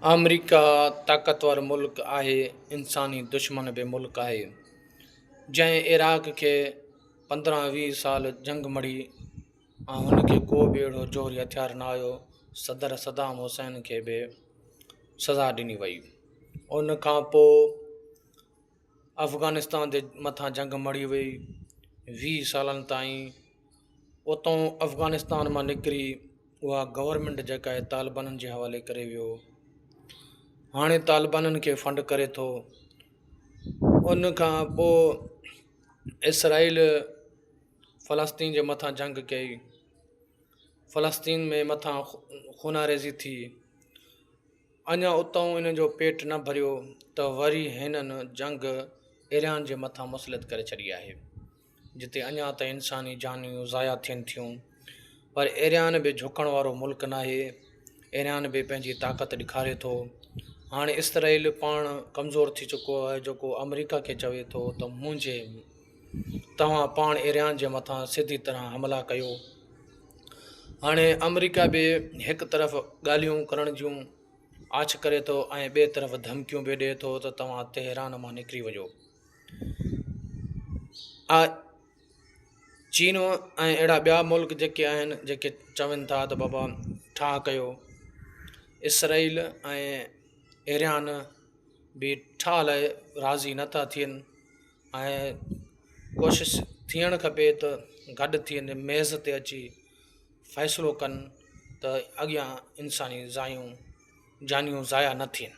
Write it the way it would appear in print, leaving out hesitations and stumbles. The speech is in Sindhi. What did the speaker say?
آمريڪا طاقتور ملڪ آهي، انساني دشمن به ملڪ آهي، جنهن عراق کي 15 20 سال جنگ مڙهي ۽ هن کي ڪو به اهڙو جوهري هٿيار نه آيو، صدر صدام حسين کي به سزا ڏني وئي. ان کان پوء افغانستان جي مٿان جنگ مڙهي وئي 20 سالن تائين. اتان افغانستان مان نڪري اها گورنمينٽ جيڪا آهي طالبانن جي حوالي ڪري ويو. هاڻي طالبانن کي فنڊ ڪري ٿو. ان کان پوءِ اسرائيل فلسطين جي مٿان جنگ ڪئي. فلسطين ۾ مٿان خونريزي ٿي. اڃا اتان انهن جو پيٽ نه ڀريو ته وري هنن جنگ ايران جي مٿان مسلط ڪري ڇڏي آهي، جتي اڃا تائين انساني جانيون ضايع ٿين ٿيون. پر ايران به جهڪڻ وارو ملڪ ناهي، ايران به پنهنجي طاقت ڏيکاري ٿو. هاڻي اسرائيل پاڻ ڪمزور ٿي چڪو آهي، جيڪو آمريڪا کي چوي ٿو ته منهنجي توهان پاڻ ايران جي مٿان سڌي طرح حملا ڪيو. هاڻي آمريڪا به هڪ طرف ڳالهيون ڪرڻ جون آڇ ڪري ٿو ۽ ٻئي طرف ڌمڪيون به ڏئي ٿو ته توهان تهران مان نڪري وڃو. چين ۽ اهڙا ٻيا ملڪ جيڪي آهن جيڪي چون ٿا ته بابا ٺاهه ڪيو اسرائيل ۽ ايران به ٺاهه لاءِ راضي نٿا ٿين ۽ ڪوشش ٿيڻ کپي ته گڏ ٿين ميز تي اچي فيصلو ڪن ته اڳيان انساني جايون جانيون ضايع نه ٿين.